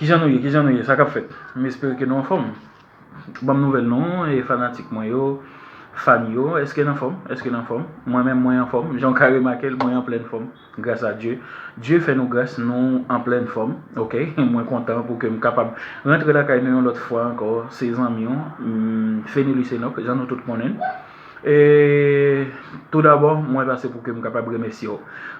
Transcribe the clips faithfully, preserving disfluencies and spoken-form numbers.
Kijan nou ye? Kijan nou ye? Sa k ap fèt? M espere ke nou anfòm. Ban m nouvèl nou, e fanatik mwen yo, fan yo, èske n anfòm? Èske n anfòm? Mwen menm, mwen anfòm. Jan w ka remake l, mwen an plèn fòm, gras a Dye. Dye fè nou gras, nou an plèn fòm, oke? Mwen kontan pou ke m kapab rantre lakay nou yon lòt fwa ankò, se zanmi w, mm, Fenelus Enoch, jan nou tout konnen l. E, toudabò, mwen pase pou ke m kapab remèsye w.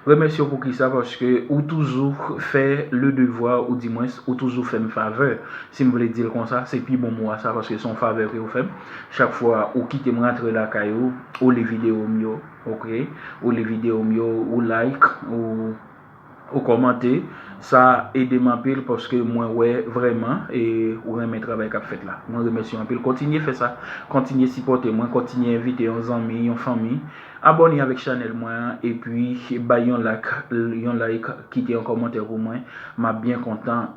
Remèsye w pou kisa? Paske ou toujou fè le devwa, ou dimwens, ou toujou fè m favè. Si m vle di l konsa, se pi bon mo a sa, paske se yon favè ke w fè m. Chak fwa ou kite m rantre lakay ou, ou li videyo m yo, oke? Ou li videyo m yo, ou like, ou, ou kòmante. Sa ede m anpil paske mwen wè vrèman e ou renmen travay k ap fèt la. Mwen remèsye w anpil. Kontinye fè sa. Kontinye sipòte mwen. Kontinye envite yon zanmi, yon fanmi. Abòne avèk chanèl mwen an, epi bay yon like, yon like, kite yon kòmantè pou mwen. M ap byen kontan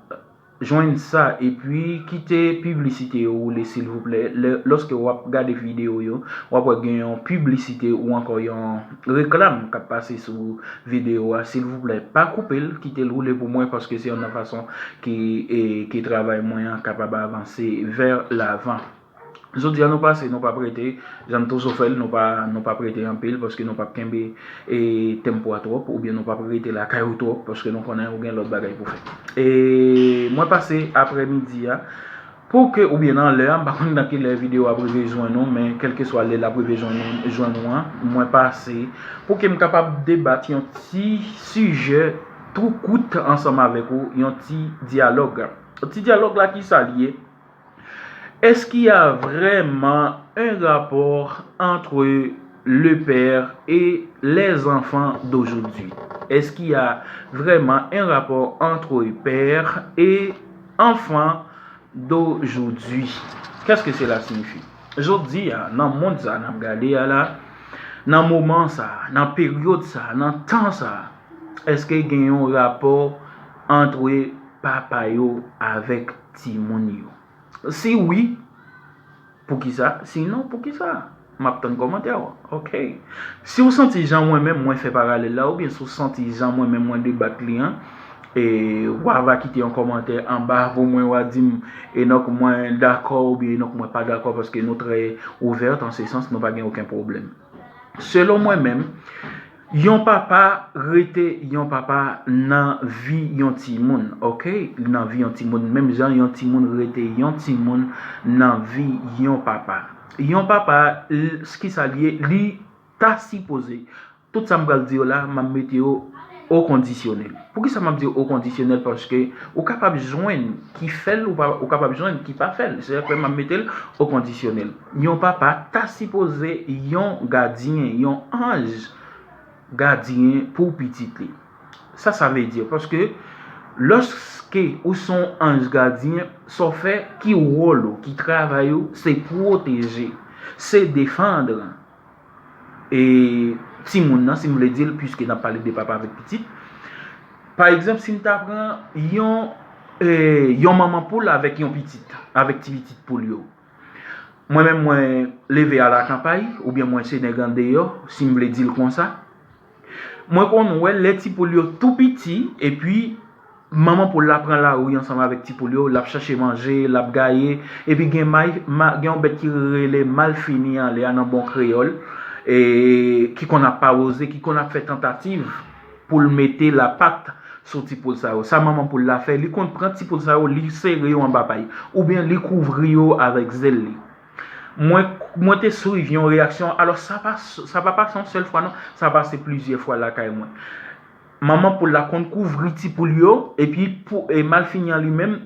jwenn sa. Epi kite piblisite yo woule, silvouplè. Lè, lòske w ap gade videyo yo, w ap wè gen yon piblisite ou ankò yon reklam k ap pase sou videyo a. Silvouplè, pa koupe l, kite l woule pou mwen, paske se youn nan fason ke, e, ke travay mwen an kapab avanse vè lavan. Jodi a nou pase, nou p ap rete, jan n toujou fè l, nou pa, nou p ap rete anpil, paske nou p ap kenbe, e, tempo a twòp, oubyen nou p ap rete lakay ou twòp, paske nou konnen ou gen lòt bagay pou fè. E mwen pase aprèmidi a, pou ke, oubyen nan lè a, m pa konn nan ki lè videyo a ap rive jwenn ou, men kèlkeswa lè l ap rive jwenn ou, jwenn ou an, mwen pase, pou ke m kapab debat yon ti sijè tou kout ansanm avèk ou, yon ti dyalòg. Ti dyalòg la, kisa l ye? Est-ce qu'il y a vraiment un rapport entre le père et les enfants d'aujourd'hui? Est-ce qu'il y a vraiment un rapport entre père et enfant d'aujourd'hui? Qu'est-ce que cela signifie? Jodi a, nan mond sa n ap gade a la, nan moman sa, nan peryòd sa, nan tan sa, èske gen yon rapò antre papa yo avèk timoun yo? Si wi, poukisa? Si non, poukisa? M ap tann kòmantè w. Oke. Si w santi jan mwen menm mwen fè paralèl la, oubyen si w santi jan mwen menm mwen debat li an, e, w a va kite yon kòmantè anba pou mwen, w a di m, Enoch, mwen dakò oubyen Enoch, mwen pa dakò, paske nou trè ouvè an se sans, nou pa gen okenn pwoblèm. Selon mwen menm, yon papa rete yon papa nan vi yon timoun, oke? Nan vi yon timoun, menm jan yon timoun rete yon timoun nan vi yon papa. Yon papa, l-, kisa l ye? Li ta sipoze, tout sa m pral di yo la, m ap mete yo o kondisyonèl. Poukisa m ap di o kondisyonèl? Paske ou kapab jwenn ki fè l, ou pa, ou kapab jwenn ki pa fè l. Se sa k fè m ap mete l o kondisyonèl. Yon papa ta sipoze yon gadyen, yon anj gadyen pou pitit li. Sa sa vle di? Paske lòske ou se yon anj gadyen, sa w fè, ki wòl ou, ki travay ou, se pwoteje, se defann e timoun nan, si m vle di l, piske n ap pale de papa avèk pitit. Pa egzanp, si m ta pran yon, e, yon manman poul avèk yon pitit, avèk ti pitit poul yo. Mwen menm, mwen leve alakanpay, oubyen mwen se nèg andeyò, si m vle di l konsa. Mwen konn wè lè ti poul yo tou piti, epi manman poul la pran lari ansanm avèk ti poul yo, l ap chache manje, l ap gaye, epi gen may, ma, gen yon bèt ki rele malfini anlè a nan bon kreyòl, e ki konn ap pawouze, ki konn ap fè tantativ pou l mete lapat sou ti poul sa yo. Sa manman poul la fè, li konn pran ti poul sa yo, li sere yo anba pay, oubyen li kouvri yo avèk zèl li. Mwen, mwen te swiv yon reyaksyon, alò sa pa, sa pa pase yon sèl fwa non, sa pase plizyè fwa lakay mwen. Manman poul la konn kouvri ti poul yo, epi pou, e malfini an li menm,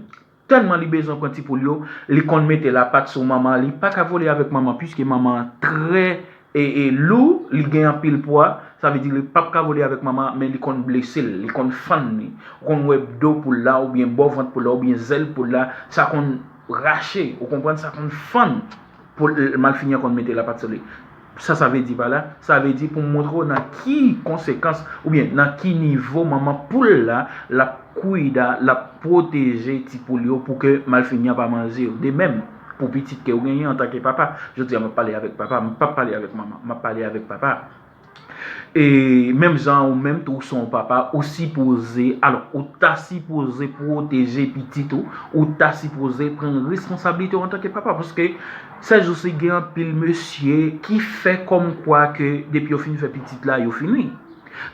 tèlman li bezwen pran ti poul yo, li konn mete lapat sou manman an, li pa ka vole avèk manman, piske manman an trè, e, e lou, li gen anpil pwa, sa vle di li p ap ka vole avèk manman an, men li konn blese l, li konn fann li. Ou konn wè do poul la, oubyen bò vant poul la, oubyen zèl poul la, sa konn rache, ou konprann, sa konn fann. Pou l, malfini an konn mete lapat sou li. Sa sa vle di pa la? Sa vle di pou m montre w nan ki konsekans oubyen nan ki nivo manman poul la, l ap kwida, l ap pwoteje ti poul yo pou ke malfini an pa manje yo. De menm, pou pitit ke w genyen antanke papa. Jodi a, m ap pale avèk papa, m p ap pale avèk manman, m ap pale avèk papa. E menm jan ou menm tou, ou se yon papa, ou sipoze, alò, ou ta sipoze pwoteje pitit ou, ou ta sipoze pran responsablite w antanke papa, paske sèjousi gen anpil mesye ki fè kòmkwa ke depi yo fin fè pitit la, yo fini.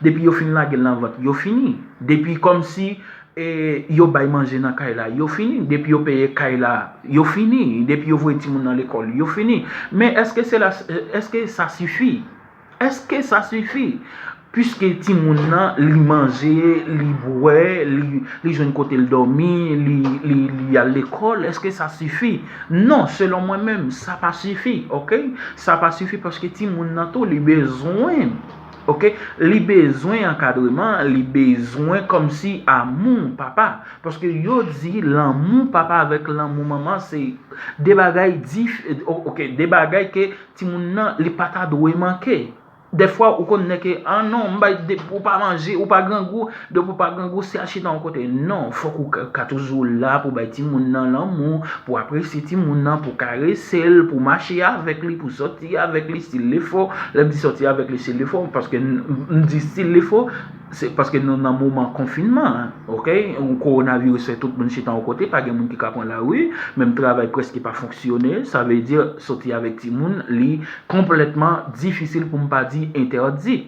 Depi yo fin lage l nan vant, yo fini. Depi kòmsi e, yo bay manje nan kay la, yo fini. Depi yo peye kay la, yo fini. Depi yo voye timoun nan lekòl, yo fini. Men èske se la, èske sa sifi? Èske sa sifi? Piske timoun nan, li manje, li bwè, li, li jwenn kote l dòmi, li, li, li al lekòl, èske sa sifi? Non, selon mwen menm, sa pa sifi, oke? Sa pa sifi paske timoun nan tou, li bezwen, oke? Li bezwen ankadreman, li bezwen kòmsi amou papa. Paske yo di lanmou papa avèk lanmou manman se de bagay dif-, o-, oke, de bagay ke timoun nan, li pa ta dwe manke. Dèfwa, ou konn nèg ke, "Ah non, m bay de, ou pa manje, ou pa grangou, depi ou pa grangou, se al chita yon kote." Non, fòk ou ka, ka toujou la pou bay timoun nan lanmou, pou apresye timoun nan, pou karese l, pou mache avèk li, pou sòti avèk li, si l le fo. Lè m di sòti avèk li, si l le fo, paske n, m di si l le fo, se paske nou nan moman konfinman, oke? Yon kowonaviris fè tout moun chita yon kote, pa gen moun ki ka pran lari, menm travay prèske pa fonksyone, sa vle di sòti avèk timoun, li konplètman difisil pou m pa di entèdi.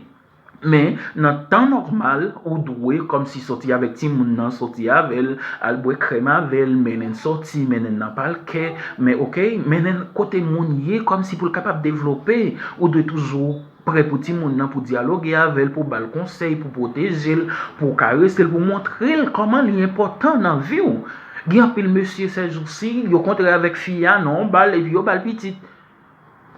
Men, nan tan nòmal, ou dwe kòmsi sòti avèk timoun nan, sòti avè l, al bwè krèm avè l, mennen l sòti, mennen l nan palkè, men oke, mennen l kote moun ye, kòmsi pou l kapab devlope, ou dwe toujou prè pou timoun nan, pou dyaloge avè l, pou ba l konsèy, pou pwoteje l, pou karese l, pou montre l kòman li enpòtan nan vi w. Gen anpil mesye sèjousi, yo kontre avèk fi a nan yon bal, epi yo ba l pitit.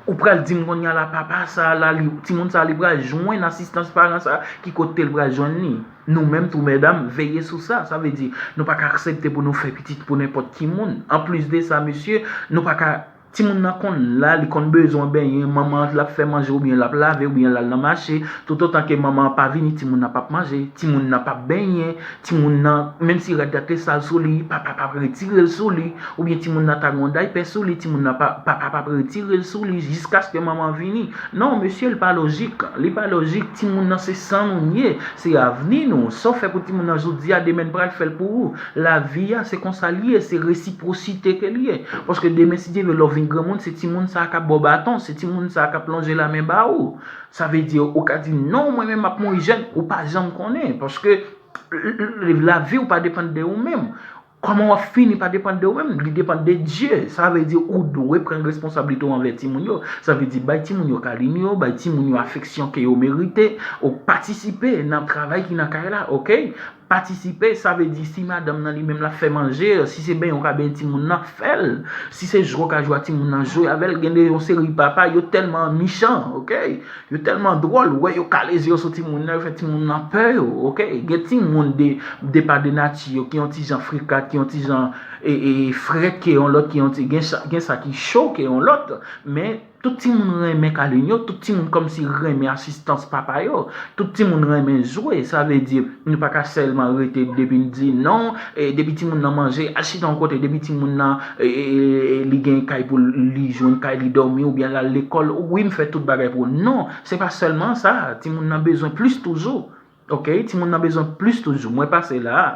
Ou pral di m kounye a la, papa sa a la, li, timoun sa a, li pral jwenn asistans paran sa a, ki kote l pral jwenn li? Nou menm tou, medam, veye sou sa. Sa vle di, nou pa ka aksepte pou nou fè pitit pou nenpòt ki moun. Anplis de sa, mesye, nou pa ka, timoun nan konn la, li konn bezwen benyen, manman l ap fè manje, oubyen l ap lave, oubyen l al nan mache. Toutotan ke manman an pa vini, timoun nan p ap manje, timoun nan p ap benyen, timoun nan, menm si rad la te sal sou li, papa p ap retire l sou li, oubyen timoun nan ta gen yon daypè sou li, timoun nan pa, papa p ap retire l sou li jiskaske manman vini. Non, mesye, li pa lojik. Li pa lojik. Timoun nan se san nou ye, se avni nou. Sa w fè pou timoun nan jodi a, demen n pral fè l pou ou. Lavi a, se konsa l ye, se resipwosite ke l ye. Paske demen, si Dye vle, lè w vin granmoun, se timoun sa a k ap ba w baton, se timoun sa a k ap lonje lamen ba ou. Sa vle di, ou ka di, "Non, mwen menm, m ap mouri jèn." Ou pa janm konnen, paske l-, l-, lavi w pa depann de ou menm. Kòman w ap fini pa depann de ou menm, li depann de Dye. Sa vle di ou dwe pran responsablite w anvè timoun yo. Sa vle di bay timoun yo kalin yo, bay timoun yo afeksyon ke yo merite, ou patisipe nan travay ki nan kay la, oke? Patisipe, sa vle di si madanm nan li menm l ap fè manje, si se benyen w ka benyen timoun nan, fè l. Si se jwe w ka jwe a timoun nan, jwe avè l. Gen de yon seri papa, yo tèlman michan, oke? Yo tèlman dwòl, ou wè yo kale zye yo sou timoun nan, yo fè timoun nan pè yo, oke? Gen timoun de, de pa de nati yo, ki yon ti jan frikat, ki yon ti jan, e, e, frèt ke yon lòt, ki yon ti, gen sa, gen sa ki cho ke yon lòt, men tout timoun renmen kalin yo, tout timoun kòmsi renmen asistans papa yo, tout timoun renmen jwe, sa vle di, nou pa ka sèlman rete depi n di non, e, depi timoun nan manje, al chita yon kote, depi timoun nan, e, e, e, e, li gen kay pou li jwenn kay, li dòmi, oubyen l al lekòl, wi, m fè tout bagay pou ou. Non, se pa sèlman sa, timoun nan bezwen plis toujou. Oke, timoun nan bezwen plis toujou. Mwen pase la a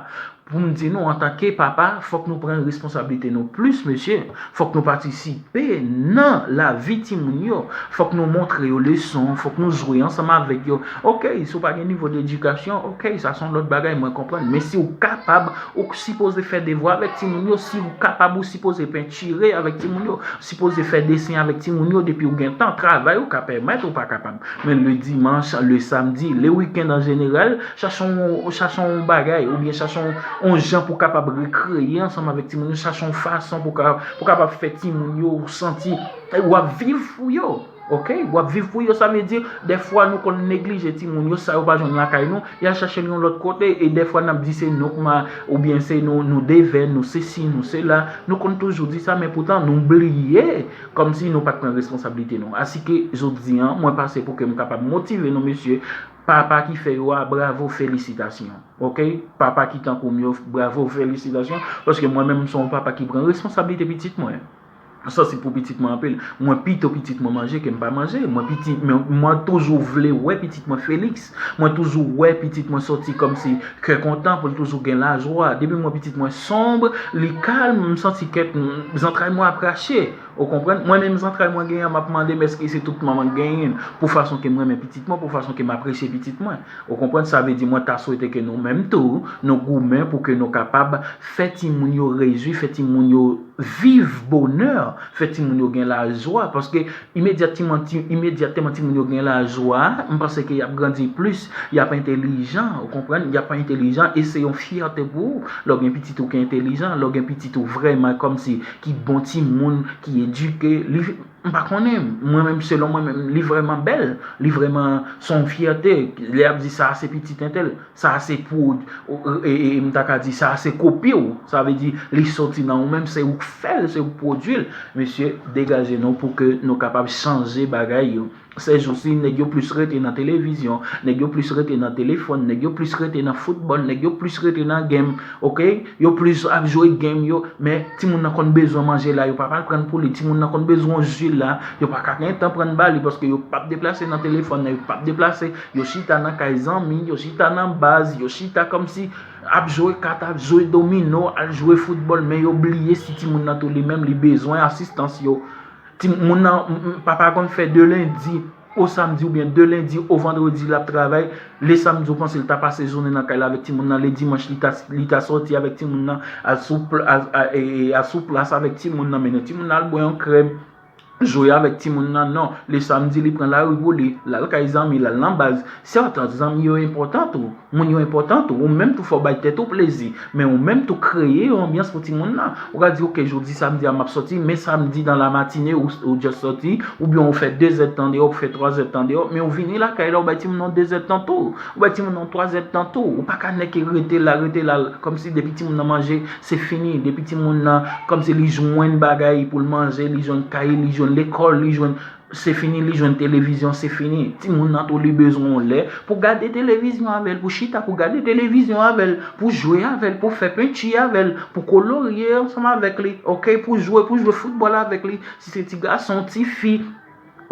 pou m di nou, antanke papa, fòk nou pran responsablite nou plis, mesye. Fòk nou patisipe nan lavi timoun yo. Fòk nou montre yo leson, fòk nou jwe ansanm avèk yo. Oke, si w pa gen nivo de edikasyon, oke, sa se yon lòt bagay, mwen konprann. Men si w kapab, ou sipoze fè devwa avèk timoun yo. Si w kapab, ou sipoze pentire avèk timoun yo. Sipoze fè desen avèk timoun yo depi w gen tan. Travay ou ka pèmèt ou pa kapab. Men le dimanche, le samedi, le week-end en général, chache yon, chache yon bagay, oubyen chache yon, yon jan pou kapab rekreye ansanm avèk timoun yo, chache yon fason pou ka, pou kapab fè timoun yo ou santi, e, w ap viv pou yo. Oke? W ap viv pou yo, sa vle di, dèfwa nou konn neglije timoun yo, sa yo pa jwenn lakay nou, y al chache l yon lòt kote, e dèfwa n ap di se nou k ma-, oubyen se nou, nou devè, nou sesi, nou sela. Nou konn toujou di sa, men poutan nou bliye, kòmsi nou pa t pran responsablite nou. Asike, jodi a, mwen pase pou ke m kapab motive nou, mesye, papa ki fè yo a, bravo, felisitasyon. Oke? Papa ki tankou m yo, bravo, felisitasyon, paske mwen menm, m se yon papa ki pran responsablite pitit mwen. Santi pou pitit mwen anpil. Mwen pito pitit mwen manje ke m pa manje. Mwen pitit, mwen, mwen toujou vle wè pitit mwen Felix. Mwen toujou wè pitit mwen sòti kòmsi kè kontan pou l toujou gen lajwa. Depi mwen pitit mwen sonb, li kalm, m santi kèt, m, zantray mwen ap rache. Ou konprann? Mwen menm zantray mwen genyen, m ap mande m èske se tout manman k genyen pou fason ke m renmen pitit mwen, pou fason ke m apresye pitit mwen. Ou konprann? Sa vle di mwen ta swete ke nou menm tou, nou goumen pou ke nou kapab fè timoun yo rejwi, fè timoun yo viv bonè, fè timoun yo gen lajwa, paske imedyatman ti, imedyatman timoun yo gen lajwa, m panse ke y ap grandi plis, y ap entelijan, ou konprann, y ap entelijan, e se yon fyète pou ou, lè w gen pitit ou ki entelijan, lè w gen pitit ou vrèman kòmsi ki bon timoun, ki edike, li, m pa konnen, mwen menm, selon mwen menm, li vrèman bèl, li vrèman se yon fyète, lè y ap di sa se pitit entèl, sa se pwod-, e, e, e, m ta ka di, sa se kopi w. Sa vle di, li soti nan ou menm, se ou k fè l, se ou k pwodui l. Mesye, degaje nou pou ke nou kapab chanje bagay yo. Sèjousi, nèg yo plis rete nan televizyon, nèg yo plis rete nan telefòn, nèg yo plis rete nan foutbòl, nèg yo plis rete nan game, oke? Yo plis ap jwe game yo, men timoun nan konn bezwen manje la, yo pa pral prann pou li. Timoun nan konn bezwen yon ji la, yo pa ka gen tan prann ba li, paske yo p ap deplase nan telefòn nan, yo p ap deplase, yo chita nan kay zanmi, yo chita nan baz, yo chita kòmsi ap jwe kat, ap jwe domino, al jwe foutbòl, men yo bliye si timoun nan tou li menm, li bezwen asistans yo. Timoun nan, m, m, papa konn fè de lendi o samdi oubyen de lendi o vandredi l ap travay. Le samdi ou panse l ta pase jounen nan kay la avèk timoun nan, le dimanch li ta, li ta sòti avèk timoun nan, al sou pl-, al, al, e, e, al sou plas avèk timoun nan, mennen timoun nan al bwè yon krèm, jwe avèk timoun nan. Non, le samdi li pran lari pou li, l al kay zanmi, l al nan baz. Sèten zanmi yo enpòtan tou. Moun yo enpòtan tou. Ou menm tou fò w bay tèt ou plezi. Men ou menm tou kreye yon anbyans pou timoun nan. Ou ka di, oke, jodi samdi a m ap sòti, men samdi nan lamatine ou, ou just sòti, oubyen ou fè de zèdtan deyò, ou fè twa zèdtan deyò, men ou vini lakay la, ou bay timoun nan de zèdtan tou. Ou bay timoun nan twa zèdtan tou. Ou pa ka nèke rete la, rete la, kòmsi depi timoun nan manje, se fini. Depi timoun nan, kòmsi li jwenn bagay pou l manje, li jwenn kaye, li jwenn lekòl, li jwenn se fini, li jwenn televizyon, se fini. Timoun nan tou li bezwen yon lè pou gade televizyon avè l, pou chita pou gade televizyon avè l, pou jwe avè l, pou fè penti avè l, pou kolorye ansanm avèk li, oke, pou jwe, pou jwe foutbòl avèk li, si se ti gason, ti fi.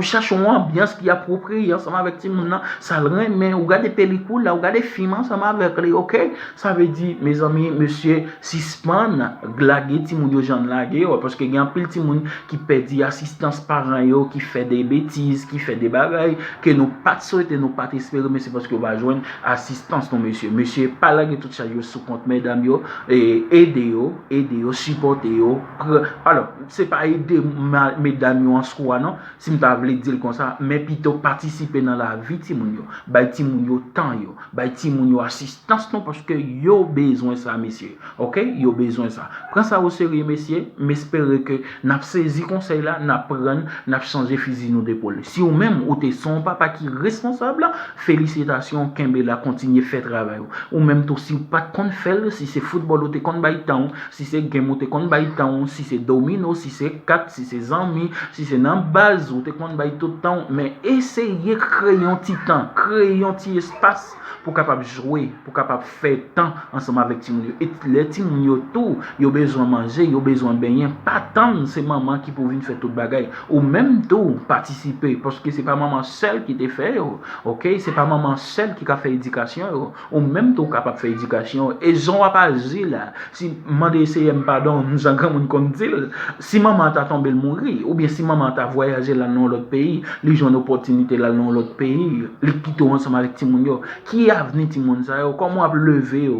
Ou chache yon anbyans ki apwopriye ansanm avèk timoun nan, sa l renmen, ou gade pelikoul la, ou gade fim ansanm avèk li, oke? Sa vle di, mezanmi, mesye, sispann lage timoun yo jan n lage yo, paske gen anpil timoun ki pèdi asistans paran yo, ki fè de betiz, ki fè de bagay ke nou pa t swete, nou pa t espere, men se paske yo pa jwenn asistans non, mesye. Mesye, pa lage tout chaj yo sou kont medam yo, e ede yo, ede yo, sipòte yo. Pr-, alò, se pa ede ma-, medam yo an swa non, si m ta vle di l konsa, men pito patisipe nan lavi timoun yo, bay timoun yo tan yo, bay timoun yo asistans non, paske yo bezwen sa, mesye. Oke? Yo bezwen sa. Pran sa o serye, mesye. M espere ke n ap sezi konsèy la, n ap pran, n ap chanje fizi nou de pòl. Si ou menm, ou te se yon papa ki responsab, felisitasyon, kenbe la, kontinye fè travay ou. Ou menm tou, si w pa t konn fè l, si se foutbòl ou te konn bay tan w, si se game ou te konn bay tan w, si se domino, si se kat, si se zanmi, si se nan baz ou te konn bay tout tan w, men eseye kreye yon ti tan, kreye yon ti espas pou kapab jwe, pou kapab fè tan ansanm avèk timoun yo. E lè timoun yo tou, yo bezwen manje, yo bezwen benyen, pa tann se manman ki pou vin fè tout bagay. Ou menm tou, patisipe, paske se pa manman sèl ki te fè yo, oke? Se pa manman sèl ki ka fè edikasyon yo. Ou menm tou kapab fè edikasyon yo. E jan w ap aji la, si, mande Seyè m padon, jan granmoun konn di l, si manman an ta tonbe l mouri, oubyen si manman an ta vwayaje l al nan yon lòt peyi, li jwenn opòtinite l al nan yon lòt peyi, li kite w ansanm avèk timoun yo, ki avni timoun sa yo? Kòman w ap leve yo?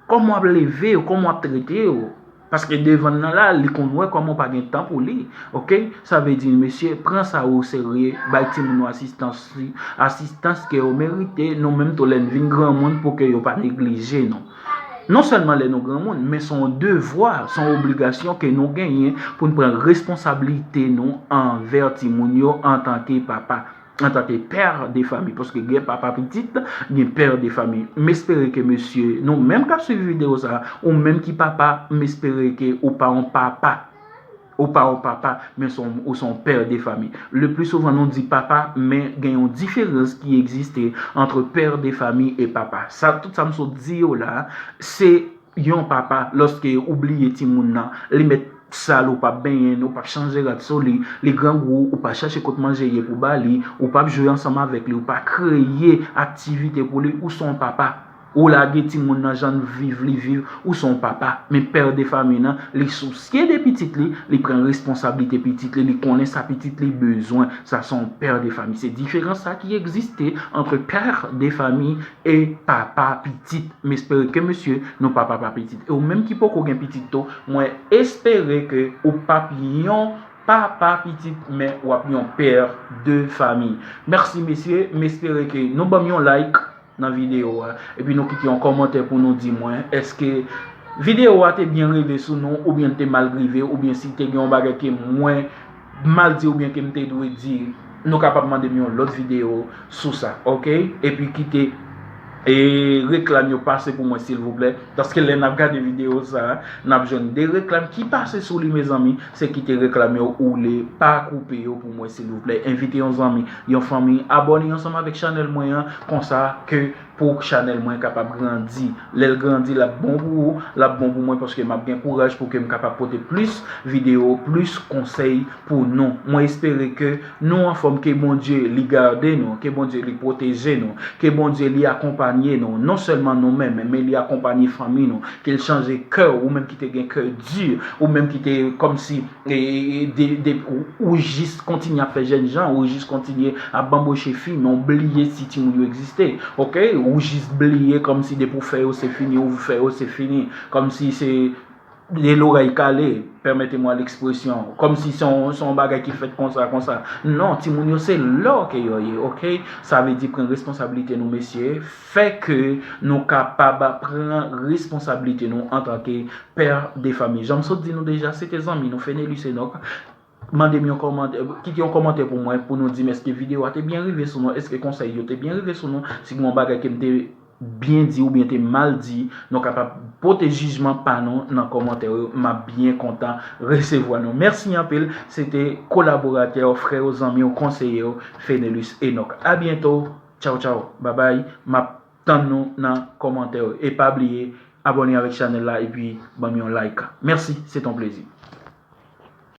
Kòman w ap leve yo? Kòman w ap trete yo? Paske devan l nan la, li konn wè kòman w pa gen tan pou li. Oke? Sa vle di, mesye, pran sa o serye, bay timoun nou asistans, asistans ke yo merite, nou menm tou lè n vin granmoun pou ke yo pa neglije nou. Non sèlman lè nou granmoun, men se yon devwa, se yon obligasyon ke nou genyen pou n pran responsablite nou anvè timoun yo antanke papa, antanke pè de fami, paske gen papa pitit, gen pè de fami. M espere ke mesye, nou menm k ap swiv videyo sa, ou menm ki papa, m espere ke ou pa yon papa. Ou pa yon papa, men se yon, ou se yon pè de fami. Le pli souvan nou di papa, men gen yon diferans ki egziste ant pè de fami e papa. Sa, tout sa m sot di yo la, se yon papa, lòske ou bliye timoun nan, li mèt sal, ou p ap benyen, ou p ap chanje rad sou li, li grangou, ou pa chache kot manje ye pou ba li, ou p ap jwe ansanm avèk li, ou pa kreye aktivite pou li, ou se yon papa. Ou lage timoun nan jan l viv, li viv, ou se yon papa. Men pè de fami nan, li sousye de pitit li, li pran responsablite pitit li, li konnen sa pitit li bezwen. Sa se yon pè de fami. Se diferans sa ki egziste ant pè de fami e papa pitit. M espere ke mesye, nou pa papa pitit. E ou menm ki poko gen pitit tou, mwen espere ke ou p ap yon papa pitit, men w ap yon pè de fami. Mèsi mesye, m espere ke nou ban m yon like nan videyo a, epi nou kite yon kòmantè pou nou di mwen, èske videyo a te byen rive sou nou, oubyen te mal rive, oubyen si te gen yon bagay ke mwen mal di oubyen ke m te dwe di, nou kapab mande m yon lòt videyo sou sa, oke? Epi kite e reklam yo pase pou mwen, silvouplè, paske lè n ap gade videyo sa a, n ap jwenn de reklam ki pase sou li, mezanmi. Se kite reklam yo, oule, pa koupe yo pou mwen, silvouplè. Envite yon zanmi, yon fanmi, abòne ansanm avèk chanèl mwen an, konsa ke pou chanèl mwen kapab grandi. Lè l grandi, l ap bon pou ou, l ap bon pou mwen, paske m ap gen kouraj pou ke m kapab pote plis videyo, plis konsèy pou nou. Mwen espere ke nou anfòm, ke Bondye li gade nou, ke Bondye li pwoteje nou, ke Bondye li akonpanye nou, non sèlman nou menm, men li akonpanye fanmi nou, ke l chanje kè w, ou menm ki te gen kè di, ou menm ki te kòmsi e, e, de, de, ou, ou jis kontinye ap fè jènjan, ou jis kontinye ap banboche fi, men ou bliye si timoun yo egziste, oke? Ou jis bliye kòmsi depi w fè yo se fini, ou fè yo se fini, kòmsi se de lorèy kale, permettez-moi l'expression, kòmsi se yon, se yon bagay ki fèt konsa, konsa. Non, timoun yo se lè ke yo ye, oke? Sa vle di pran responsablite nou, mesye, fè ke nou kapab pran responsablite nou antanke pè de fami. Jan m sot di nou deja, se te zanmi nou, Fenelus Enoch. Mande m yon kòmantè, kite yon kòmantè pou mwen, pou nou di m èske videyo a te byen rive sou nou, èske konsèy yo te byen rive sou nou, si gen yon bagay ke m te byen di oubyen te mal di, nou kapab pote jijman pa nou nan kòmantè yo. M ap byen kontan resevwa nou. Mèsi anpil. Se te kolaboratè w, frè w, zanmi w, konseye w, Fenelus Enoch. A byento. Tchaw, tchaw. Babay. M ap tann nou nan kòmantè yo. E pa bliye, abòne avèk chanèl la epi ban m yon like. Mèsi. Se ton plezi.